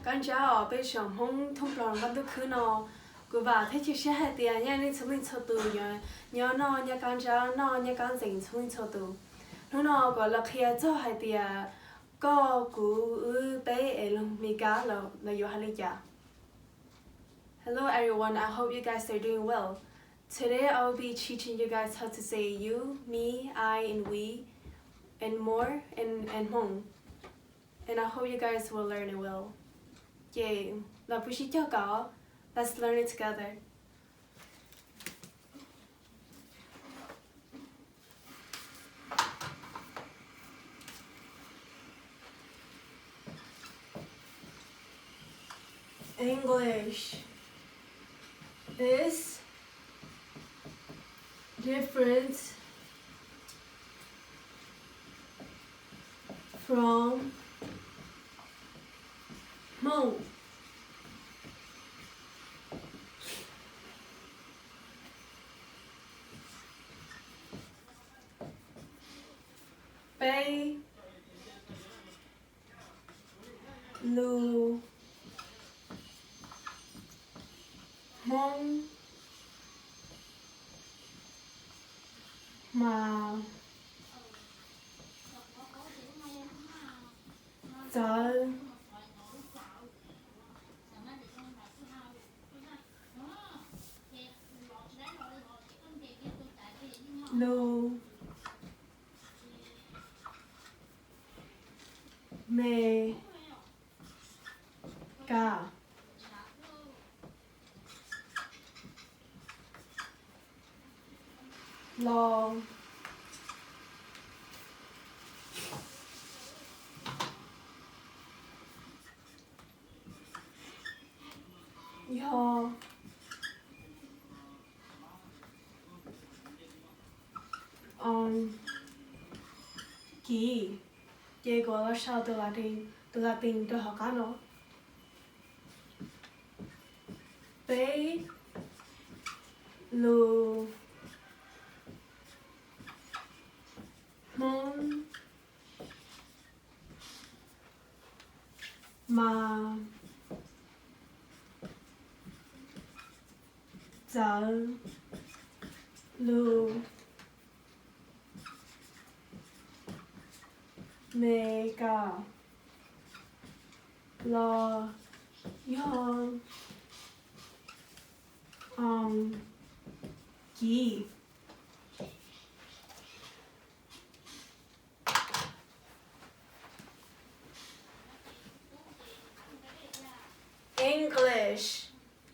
Kab ntsab os peb tsoom Hmoob thoob plaws nqaj ntuj khwb no. Kuv vam thiab cia siab hais tias nyob nej txhua leej txhua tus yuav nyob noj nyob kab ntsab noj nyob kab ntxeev txhua leej txhua tus. Hnub no kuv los qhia txog hais tias koj, kuv, wb, peb es lus Mes Kas los yuav hais li cas. Hello everyone, I hope you guys are doing well. Today I will be teaching you guys how to say you, me, I, and we, and more, and, and Hmong. And I hope you guys will learn it well. Ces los peb sib cog kawm. Let's learn it together. English is different from Hmong. Peb lus Hmoob mas txawv lus Mes Kas los yog Ankis. Ces kuv los sau tus Latin rau hauv qab no. Peb lus Hmoob mas txawv lus Mes Kas los yog Ankis. English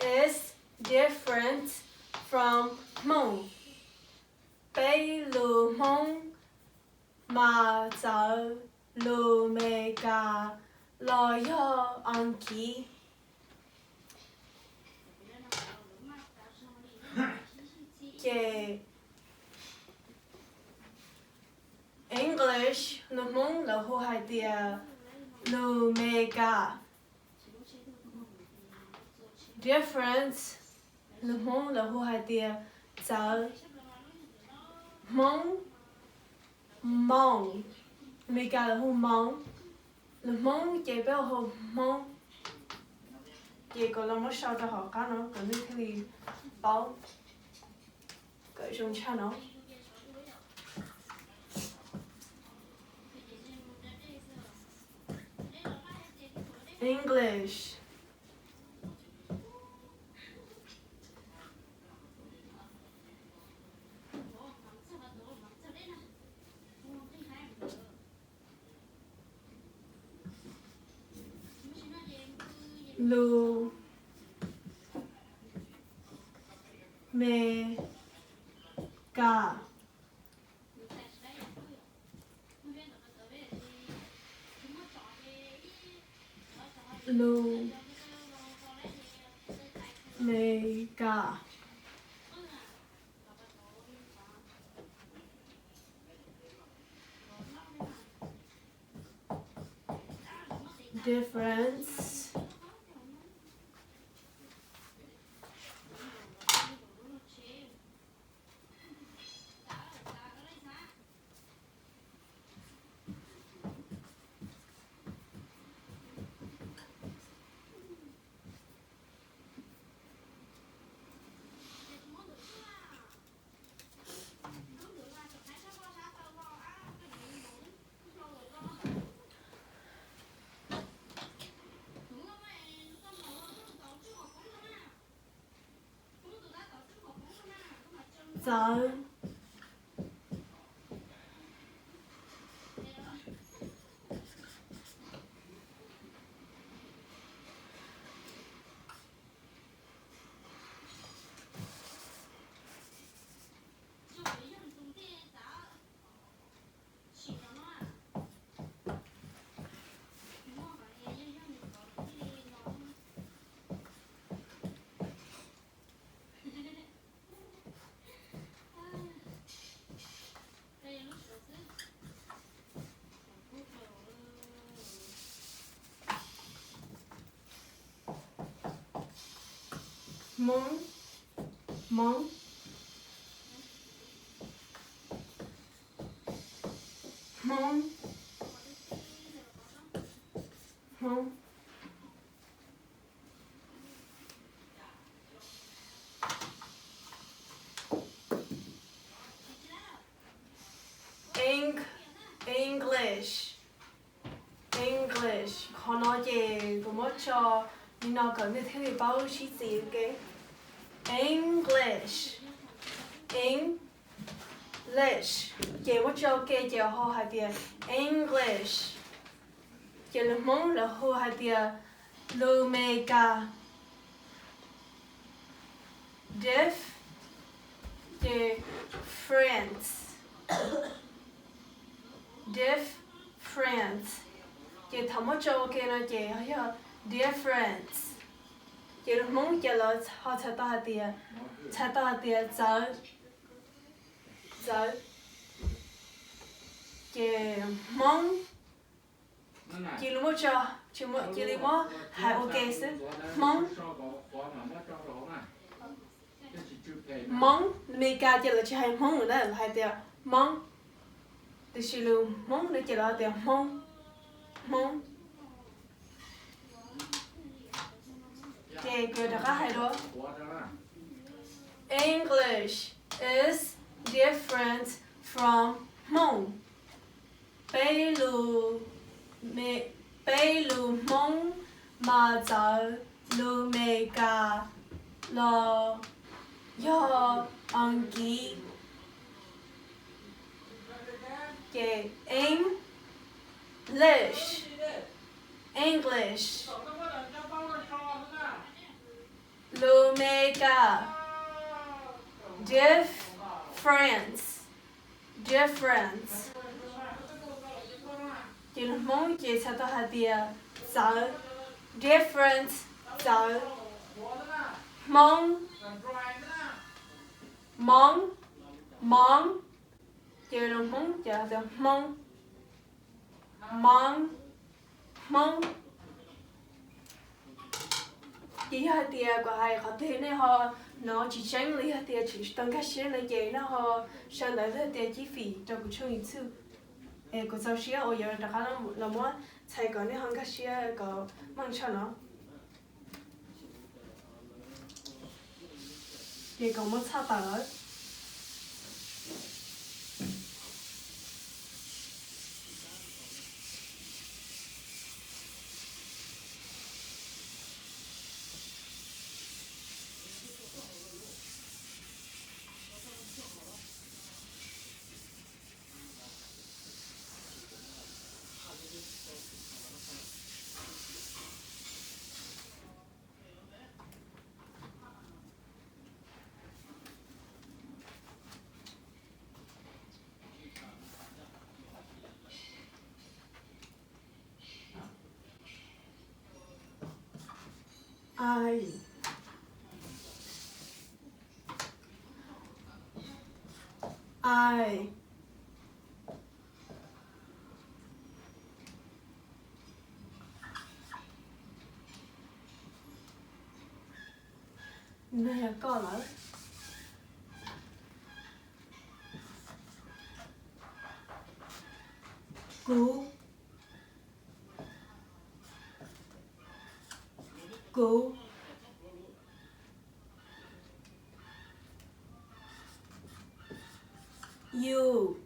is different from Hmong. Peb lus Hmoob mas txawv lus Mes Kas los yog Ankis. Ces English lus Hmoob lawv hu hais tias lus Mes Kas. Difference lus Hmoob lawv hu hais tias txawv. Hmoob, Hmoob, Mes Kas lawv hu Hmoob, lus Hmoob ces peb hu Hmoob. Ces kuv los muab sau rau hauv qab no kom nej thiaj li paub kom zoo tshaj no. English. Lus Mes Kas. Lus Mes Kas. Difference. Txawv. Hmoob, Hmoob, Hmoob, Hmoob. Eng-, English, English. Qhov no ces kuv muab tso li no kom nej thiaj li paub sib txiv ua ke. English, English. Ces muab tso ua ke ces ho hais tias English. Ces lus Hmoob lawv hu hais tias lus Meskas. Diff, ces France. Diff, France. Ces thaum muab tso ua ke no ces yog difference. Ces lus Hmoob ces lawv ho txhais tau hais tias, txhais tau hais tias txawv, txawv. Ces Hmoob, cia li muab tso, cia li muab hais ua ke xwb. Hmoob, Hmoob, Meskas ces lawv tsis hais Hmoob na, lawv hais tias Hmoob. Tiam sis lus Hmoob no ces lawv hais tias Hmoob, Hmoob. Ces kuv yuav rov qab hais dua. English is different from Hmoob. Peb lus, peb lus Hmoob mas txawv lus Meskas los yog Askiv. Ces English, English. Lus Meskas, difference, difference. Ces lus Hmoob ces txhais tau hais tias txawv, difference, txawv. Hmoob, Hmoob, Hmoob. Ces lus Hmoob ces hais tias Hmoob, Hmoob, Hmoob. Ces yog hais tias kuv hais qhov twg nej ho hnov tsis tseeb los yog tias tsis tau nkag siab no ces nej ho sau ntawv los tias cib fim rau kuv tshooj YouTube es kuv txaus siab uas yuav rov qab los muab txhais kom nej ho nkag siab kom meej tshaj no. Ces kom muab txhaj tawm lawm. Ai. Ai. Nws yog koj lawm. Kuv. Kuv. You.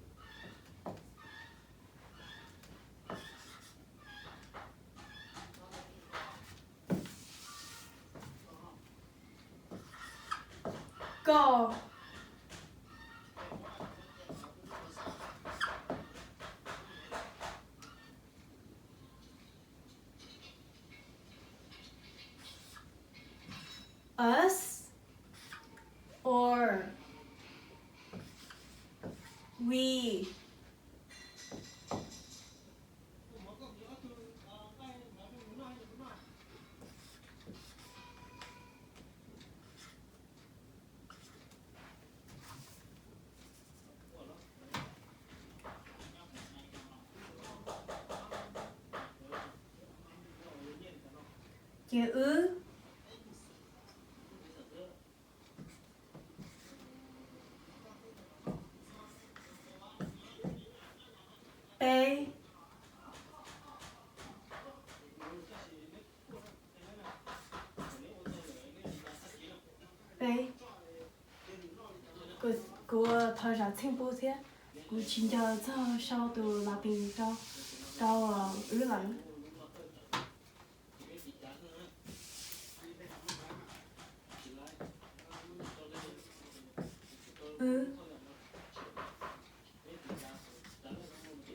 Koj. Us or we. Ces wb. Peb. Peb. Kuv, kuv thov zam txheej pub thiab, kuv tsis nco txog sau tus Latin rau, rau wb lawm. Wb.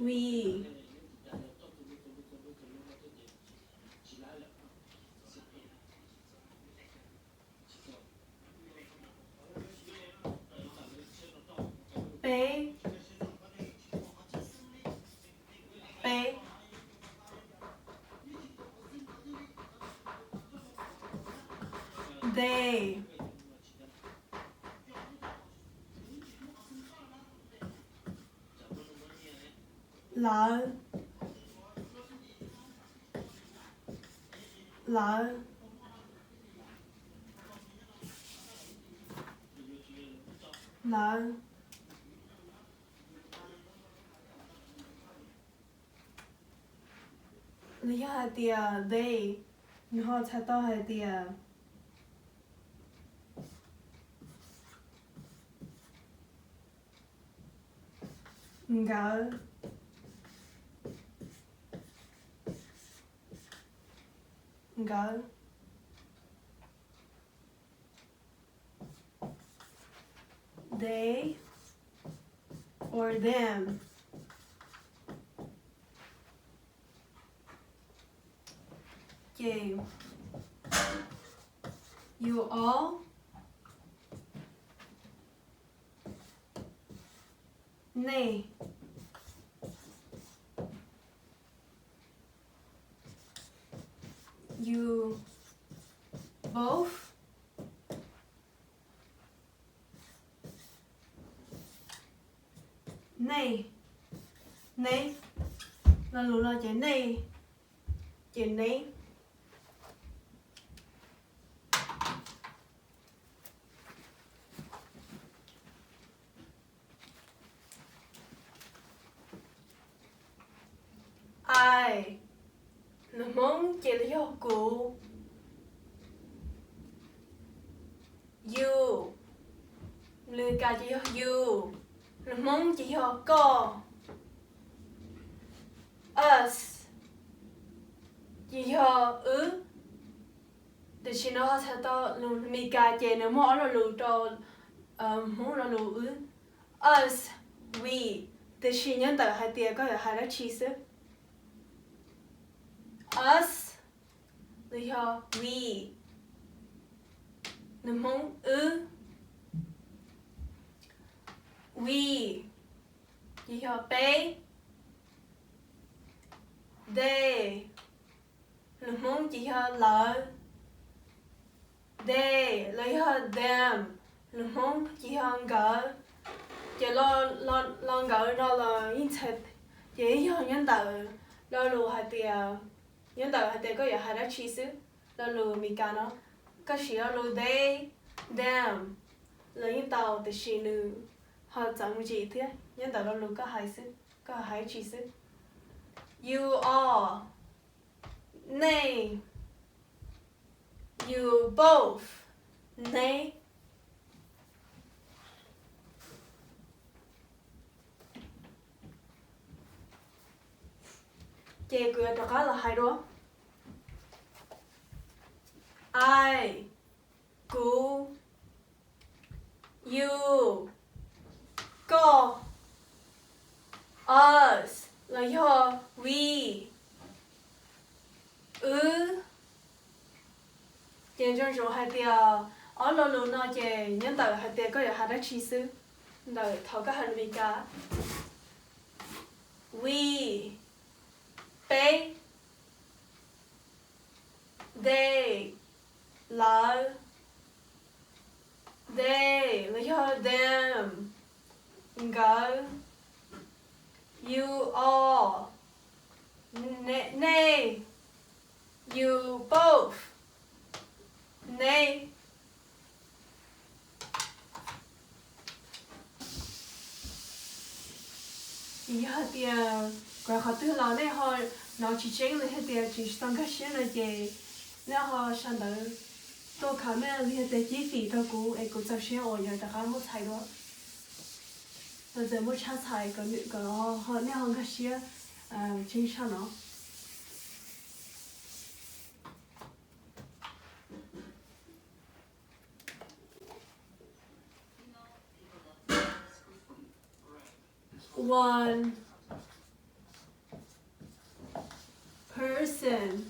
We. Peb. Peb. They. Lawv. Lawv. Lawv. Los yog hais tias they, nws ho txhais tau hais tias nkawd. Nkawd. They or them. Ces you all. Nej. You both. Nej. Neb. Lo lus no ces nej. Ces neb. I, lus Hmoob ces los yog kuv. You, lus Meskas ces yog you, lus Hmoob ces yog koj. Us, ces yog wb. Tiam sis no ho txhais tau lus Meskas ces nws muaj ob lo lus rau Hmoob lo lus wb. Us, we, tiam sis nyob ntawm hais tias koj yuav hais dab tsi xwb. Us, los yog we, lus Hmoob wb. We, ces yog peb. They, lus Hmoob ces yog lawv. They los yog them, lus Hmoob ces yog nkawd. Ces lo, lo nkawd no los yeej txhais, ces yog nyob ntawm lo lus hais tias, nyob ntawm hais tias koj yuav hais dab tsi xwb. Lo lus Meskas no, koj siv lo lus they, them los yeej tau, tiam sis nws ho txawv mus ntsis thiab nyob ntawm lo lus koj hais xwb, koj hais dab tsi xwb. You all, nej. You both, neb. Ces kuv yuav rov qab los hais dua. I, kuv. You, koj. Us los yog we, wb. Ces zoo zoo hais tias Ob lo lus no ces nyob ntawm hais tias koj yuav hais dab tsi xwb. Ntawm thaum koj hais lus Meskas, we, peb, they, lawv, they los yog them, nkawd, you all, ne-, nej, you both, neb. Yog hais tias kuv hais qhov twg los nej ho hnov tsis tseeb los yog tias tsis tau nkag siab no ces nej ho sau ntawv tuaj comment los yog tias cib fim rau kuv es kuv txaus siab uas yuav rov qab muab txhais dua. Los txawm muab tshaj txhais kom nej ho nkag siab tseeb tshaj no. One person.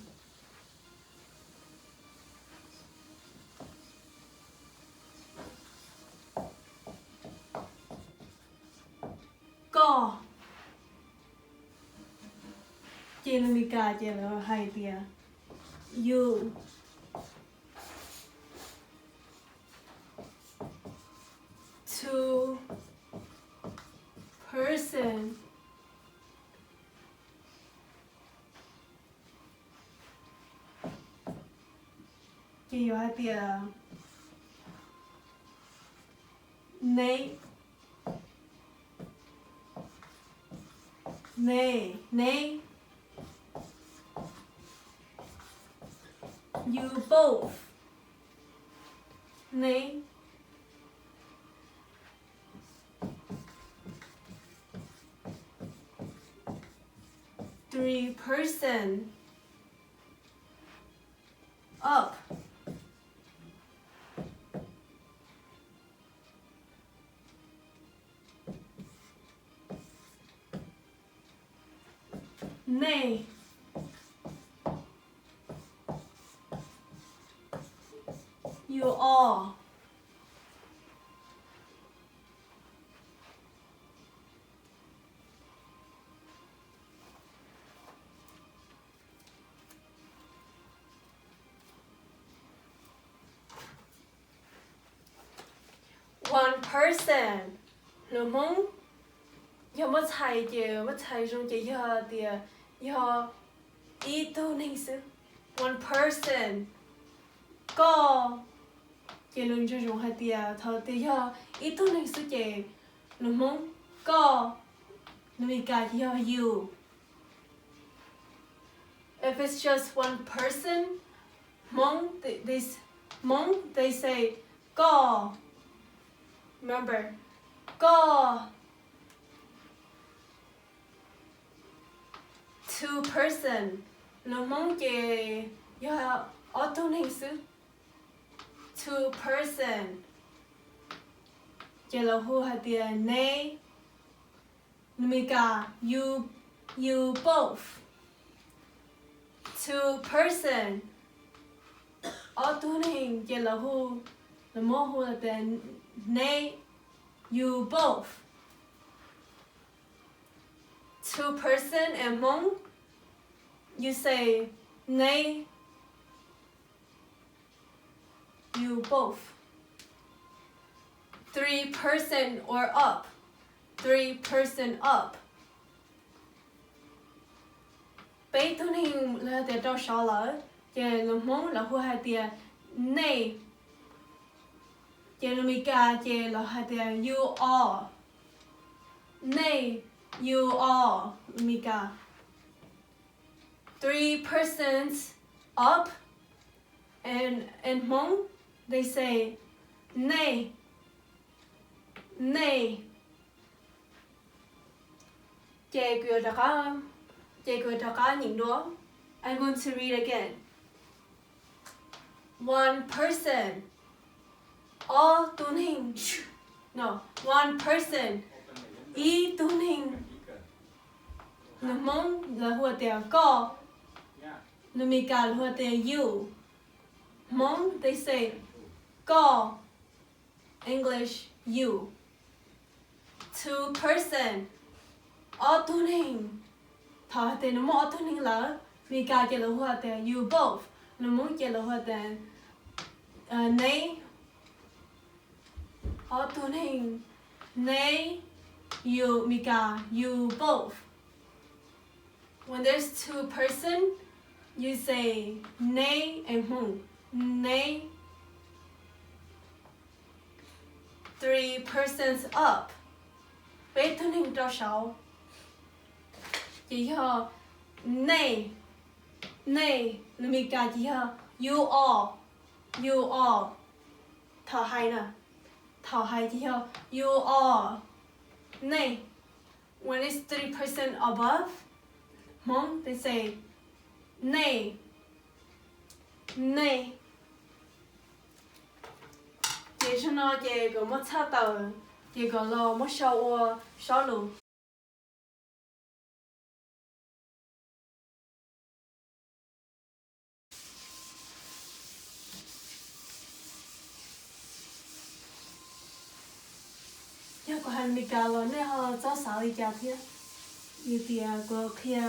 Koj. Ces lus Meskas ces lawv hais tias you. Two person. Ces yuav hais tias neb. Neb, neb. You both. Neb. Three person. Up. Nej. You all. One person. Lus Hmoob yog muab txhais ces muab txhais zoo ces yog tias yog ib tug neeg xwb. One person. Koj. Ces lus nco ntsoov hais tias thaum tias yog ib tug neeg xwb ces lus Hmoob koj, lus Meskas ces yog you. If it's just one person, Hmoob, they, they, Hmoob, they say koj. Remember, koj. Two person, lus Hmoob ces yog ob tug neeg xwb. Two person, ces lawv hu hais tias neb. Lus Meskas, you, you both. Two person, ob tug neeg ces lawv hu, lawv muab hu hais tias neb. You both. Two person and Hmoob, you say neb. You both. Three person or up. Three person up. Peb tug neeg los yog tias rau saud lawm, ces lus Hmoob lawv hu hais tias nej. Ces lus Meskas ces lawv hais tias you all. Nej, you all, lus Meskas. Three persons up, and in Hmoob, they say nej, nej. Ces kuv yuav rov qab, ces kuv yuav rov qab nyeem dua. I'm going to read again. One person, ob tug neeg. No, one person, ib tug neeg. Lus Hmoob lawv hu tias koj. Lus Meskas lawv hu tias you. Hmoob, they say, Koj, English, you. Two person, ob tug neeg. Thaum hais tias nws muaj ob tug neeg lawm, Mis Kas ces lawv hu tias you both, lus Hmoob ces lawv hu tias neb. Ob tug neeg, neb, you, Mis Kas, you both. When there's two person, you say neb and Hmoob, neb. Three persons up, peb tug neeg rau saud, ces yog nej, nej, lus Mis Kas ces yog you all, you all. Thaum hais na, thaum hais ces yog you all, nej. When it's three person above, Hmoob they say nej, nej. Ces zaum no ces kuv muab tshaj tawm, ces kuv los muab sau ua Sob lus. Yog kuv hais Mis Kas los nej ho txhob xav li cas thiab, vim tias kuv qhia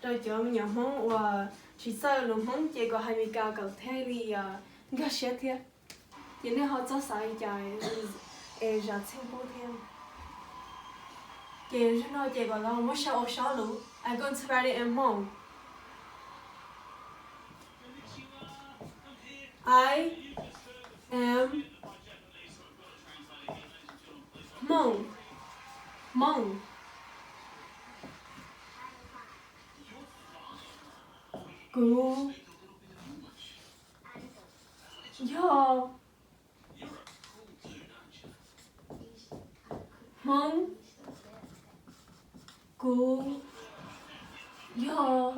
rau cov me nyuam Hmoob uas tsis txawj lus Hmoob ces kuv hais Mis Kas kom thiaj li nkag siab thiab. Ces nej ho txhob xav li cas es zam txheej pub thiab. Ces zaum no ces kuv los muab sau ua Sob lus. I'm going to write it in Hmong. I am Hmong. Hmong. Kuv yog Hmoob. Kuv yog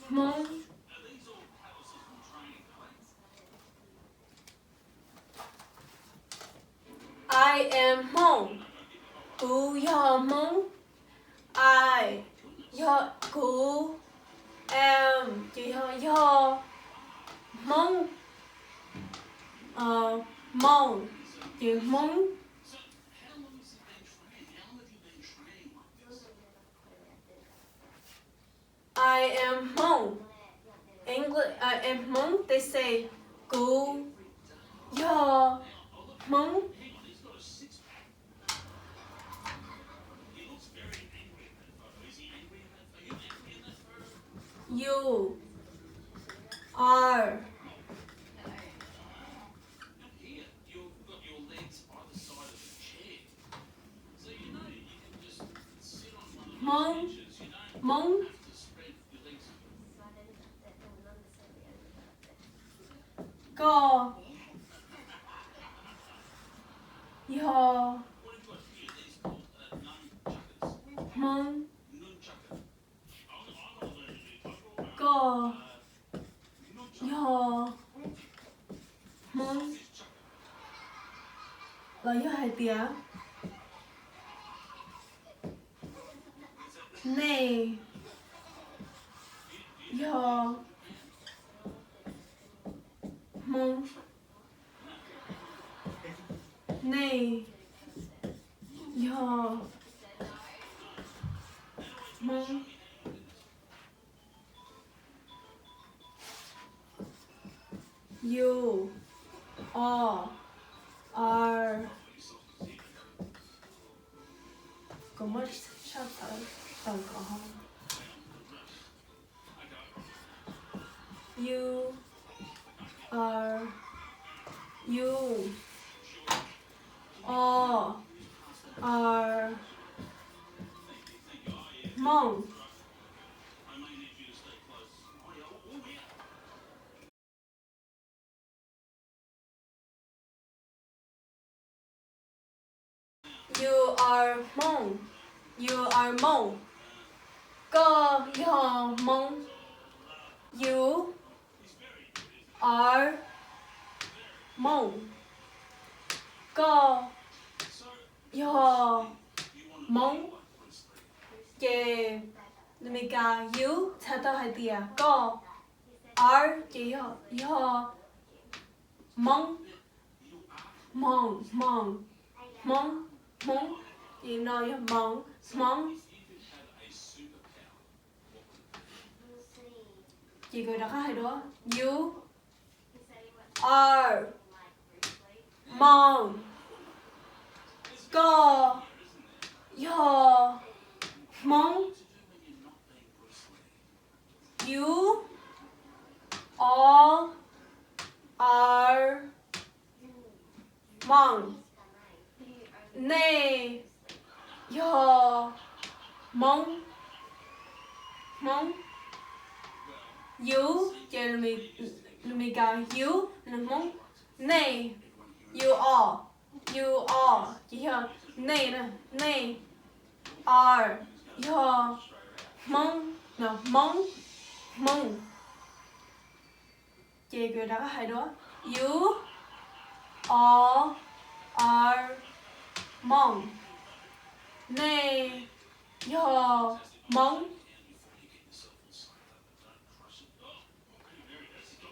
Hmoob. I am Hmoob. Kuv yog Hmoob. I yog kuv. Am ces yog yog. Hmoob. Hmoob ces Hmoob. I am Hmong. English, I am Hmong, they say, kuv yog Hmoob. You are Hmoob, Hmoob. Koj yog Hmoob. Koj yog Hmoob. Los yog hais tias nej yog Hmoob. Nej yog Hmoob. You are, are, kuv muab tshaj tawm kom ho. You are, you all are Hmong. You are Hmong. You are Hmong. Koj yog Hmoob. You are Hmong. Koj yog Hmoob. Ces lus Meskas you txhais tau hais tias koj. Ar ces yog, yog Hmoob, Hmoob, Hmoob, Hmoob, Hmoob, ces no yog Hmoob, Hmoob. Ces kuv rov qab hais dua, you are Hmoob, koj yog Hmoob. You all are Hmoob, nej yog Hmoob, Hmoob. You ces lus Mes Lis Kas, you lus Hmoob, nej, you all, you all ces yog nej na, nej, are yog Hmoob, no Hmoob, Hmoob. Ces kuv rov qab hais dua, you all are Hmoob, nej yog Hmoob.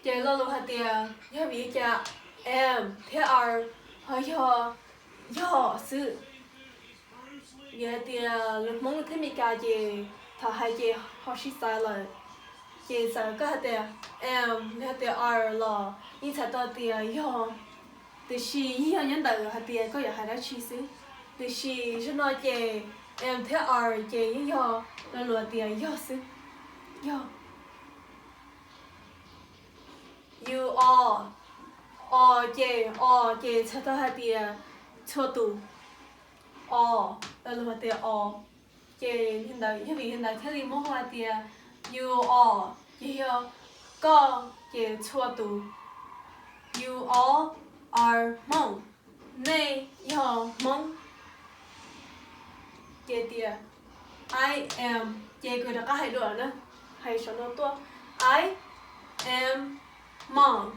Ces lo lus hais tias yog vim li cas am thiab are ho yog yog xwb? Vim hais tias lus Hmoob thiab Mes Lis Kas ces thaum hais ces ho sib xav lawm. Ces txawm koj hais tias am los hais tias are los yeej txhais tau tias yog, tiam sis yeej yog nyob ntawm hais tias koj yuav hais dab tsi xwb. Tiam sis zaum no ces am thiab are ces yeej yog lo lus tias yog xwb, yog. You all, all ces, all ces txhais tau hais tias txhua tus. All, lo lus hais tias all. Ces yog li ntawd thiaj li muab hu hais tias you all ces yog koj ces txhua tus. You all are Hmoob, nej yog Hmoob. Ces tias I am, ces kuv rov qab hais dua na, hais saum no tuaj, I am Hmoob,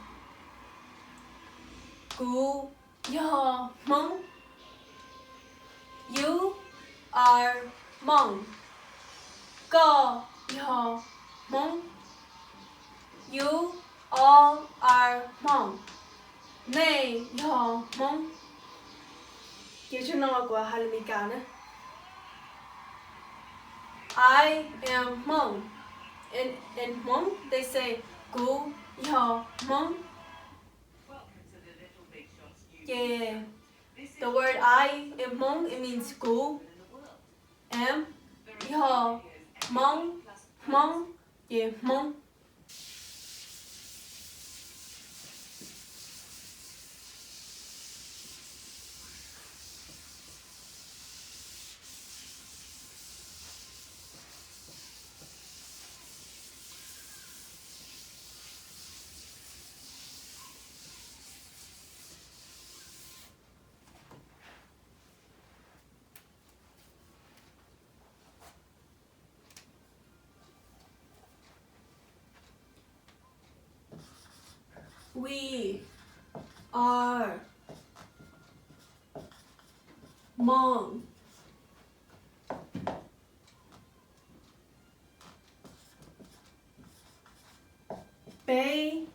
kuv yog Hmoob. You are Hmoob, koj yog Hmoob. You all are Hmoob, nej yog Hmoob. Ces tshaj no kuv hais lus Mes Lis Kas na, I am Hmong. In, in Hmong they say kuv yog Hmoob. Ces the word I in Hmong it means kuv, am yog Hmoob, Hmoob, ces Hmoob. We are Hmong. Peb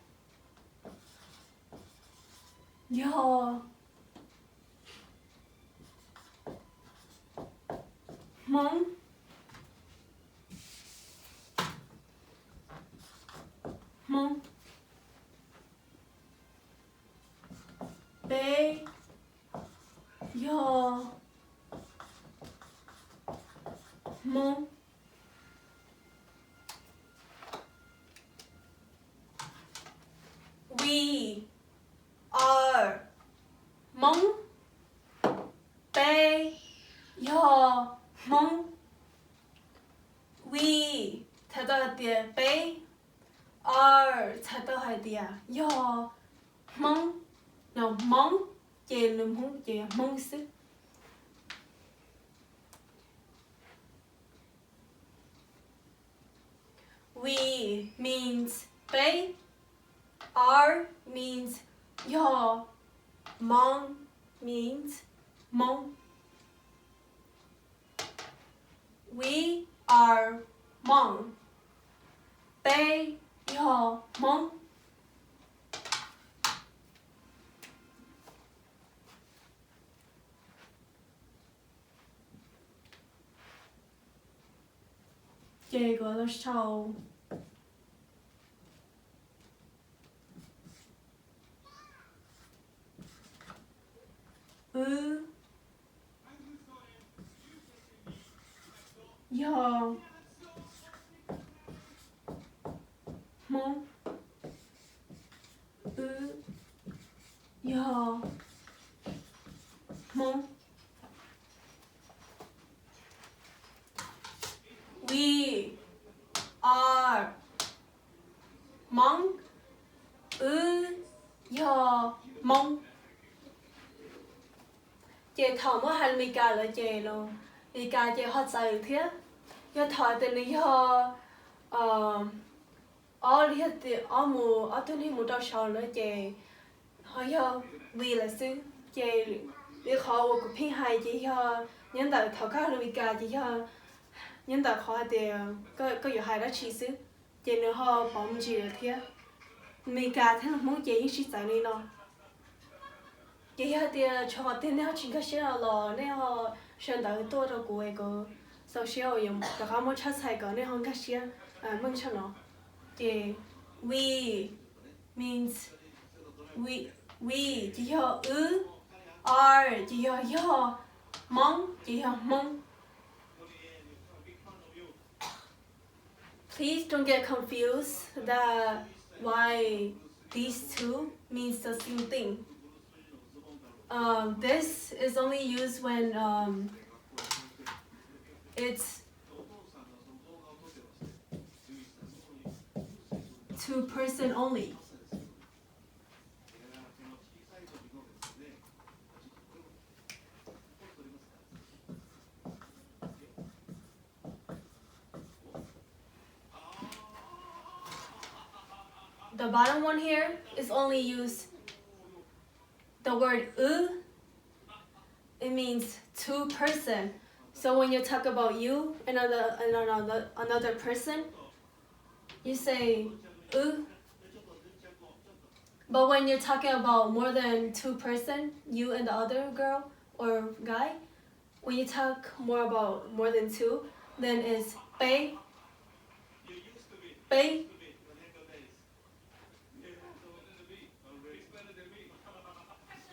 yog Hmoob, Hmoob. Peb yog Hmoob. We are Hmoob. Peb yog Hmoob. We txhais tau hais tias peb, are txhais tau hais tias yog Hmoob, no Hmoob, ces lus Hmoob ces yog Hmoob xwb. We means peb, are means yog, Hmong means Hmoob. We are Hmong. Peb Yog Hmoob. Ces kuv los sau wb yog Hmoob. Wb yog Hmoob. We are Hmoob. Wb yog Hmoob. Ces thaum muab hais Meskas lawm ces los Meskas ces ho txawv thiab. Yog thaum tias nws yog ob li tias ob mus ob tug neeg mus rau saud na ces ho yog we lawm xwb. Ces li qhov uas kuv pheej hais ces yog nyob ntawm thaum koj hais Meskas ces yog nyob ntawm qhov hais tias koj yuav hais dab tsi xwb, ces nws ho pauv me ntsis lawm thiab. Meskas thiab Hmoob ces yeej sib txawv li no. Ces yog hais tias tshuav qhov twg nej ho tsis nkag siab los nej ho sau ntawv tuaj rau kuv es kuv xav siab uas yuav rov qab muab tshaj txhais kom nej ho nkag siab meej tshaj no. Ces we means we, we ces yog wb, are ces yog yog, Hmoob ces yog Hmoob. Please don't get confused that why these two means the same thing. Um, this is only used when um, it's two person only. The bottom one here is only used the word wb. It means two person. So when you talk about you and another, and another, another person, you say wb. But when you're talking about more than two person, you and the other girl or guy, when you talk more about more than two, then it's peb, peb.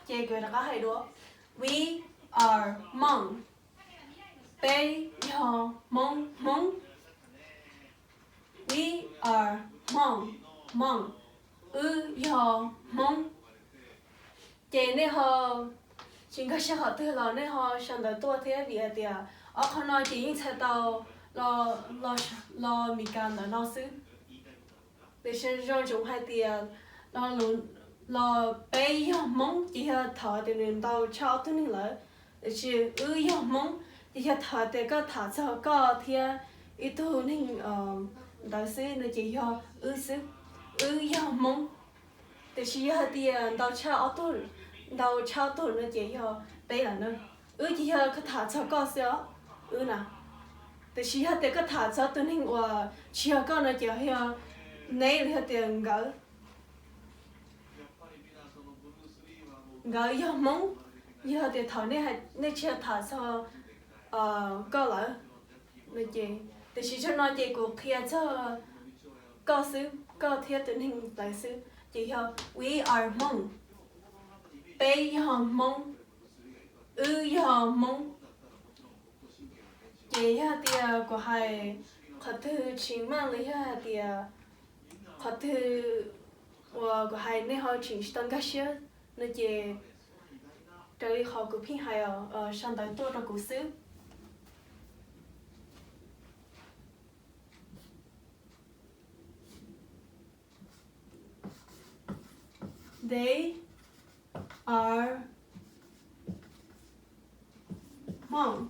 Ces kuv rov qab hais dua. We are Hmoob. Peb yog Hmoob, Hmoob. We are Hmoob, Hmoob. Wb yog Hmoob. Ces nej ho tsis nkag siab qhov twg los nej ho sau ntawv tuaj thiab, vim hais tias ob qhov no ces yeej txhais tau los Meskas ntawm no xwb. Tiam sis zoo tsoom hais tias los peb yog Hmoob ces yog thaum tias nws ntau tshaj ob tug neeg lawm. Tiam sis wb yog Hmoob ces yog thaum tias koj tham txog koj thiab ib tug neeg ntawd xwb no ces yog wb xwb. Wb yog Hmoob. Tiam sis yog hais tias ntau tshaj ob tug, ntau tshaj ob tug no ces yog peb lawm na. Wb ces yog koj tham txog koj xwb os, wb na. Tiam sis yog tias koj tham txog tus neeg uas tsis yog koj no ces yog neb los yog tias nkawd. Nkawd yog Hmoob, yog tias thaum nej tsis yog tham txog koj lawm no ces, tiam sis txog no ces kuv qhia txog koj xwb, koj thiab tus neeg ntawd xwb, ces yog we are Hmoob, peb yog Hmoob, wb yog Hmoob. Ces yog tias kuv hais qhov twg tsis meej los yog hais tias qhov twg uas kuv hais nej ho tseem tsis tau nkag siab no ces raws li qhov kuv pheej hais, sau ntawv tuaj rau kuv xwb. They are Hmong.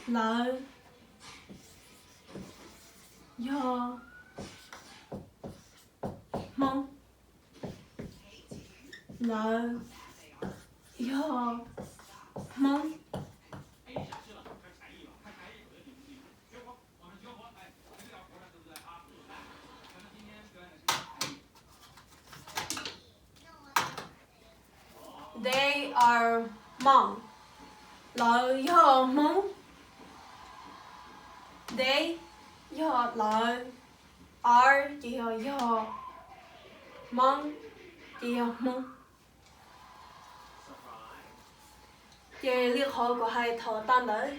Lawv yog Hmoob. Lawv yog Hmoob. They are Hmong. Lawv yog Hmoob. They yog lawv, are ces yog yog, Hmong ces yog Hmoob. Ces li qhov kuv hais thaum tas ntawd,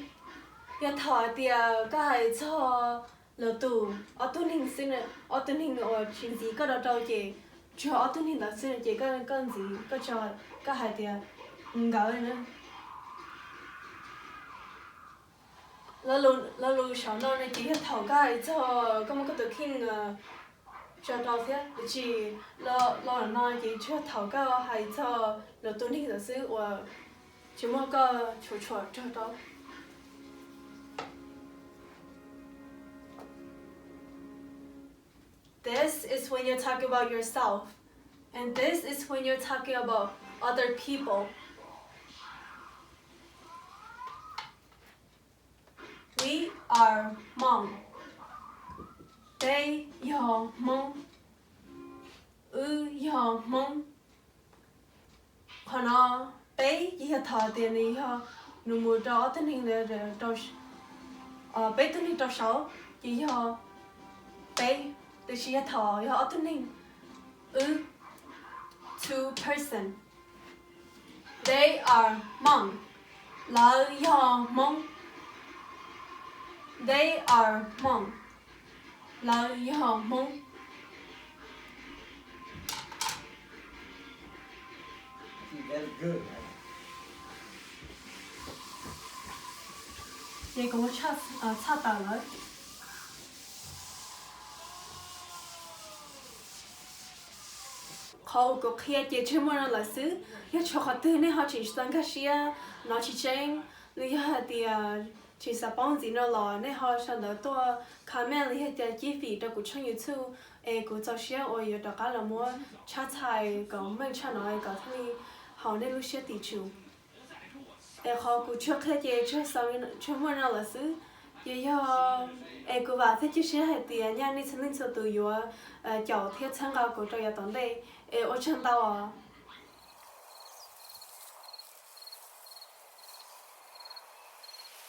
yog thaum hais tias koj hais txog lwm tus ob tug neeg xwb, ob tug neeg uas tsis ntxiv koj rau rau ces tsuas ob tug neeg ntawd xwb ces koj ntxiv koj tso, koj hais tias nkawd na. Lo lus saum no no ces yog thaum koj hais txog koj muab koj tus kheej tso rau thiab, tiam sis lo lus no ces tsuas yog thaum koj hais txog lwm tus neeg ntawd xwb uas tsis muaj koj tshuam tshuam tso rau. This is when you're talking about yourself, and this is when you're talking about other people. We are Hmong. Peb yog Hmoob. Wb yog Hmoob. Qhov no peb ces yog thaum tias nws yog nws mus rau ob tug neeg, peb tug neeg rau saud ces yog peb, tiam sis yog thaum yog ob tug neeg, wb, two person. They are Hmong. Lawv yog Hmoob. They are Hmong. Lawv yog Hmoob. Ces kuv muab tshaj tawm lawm. Qhov kuv qhia ces tsuas muaj no lawm xwb, yog tshuav qhov twg nej ho tseem tsis tau nkag siab, no tsis tseeb, los yog hais tias tsis xav paub ntxiv no los nej ho sau ntawv tuaj comment los yog tias cib fim rau kuv tshooj YouTube, es kuv txaus siab uas yuav rov qab los muab tshaj txhais kom meej tshaj no kom thiaj li haum nej lub siab tim tsum. Es qhov kuv tsuas qhia ces tsuas muaj no lawm xwb, ces yog, es kuv vam thiab cia siab hais tias nyaj nej txhua leej txhua tus yuav caum thiab txhawb nqa kuv rau yav tom ntej, es ua tsaug ntau os.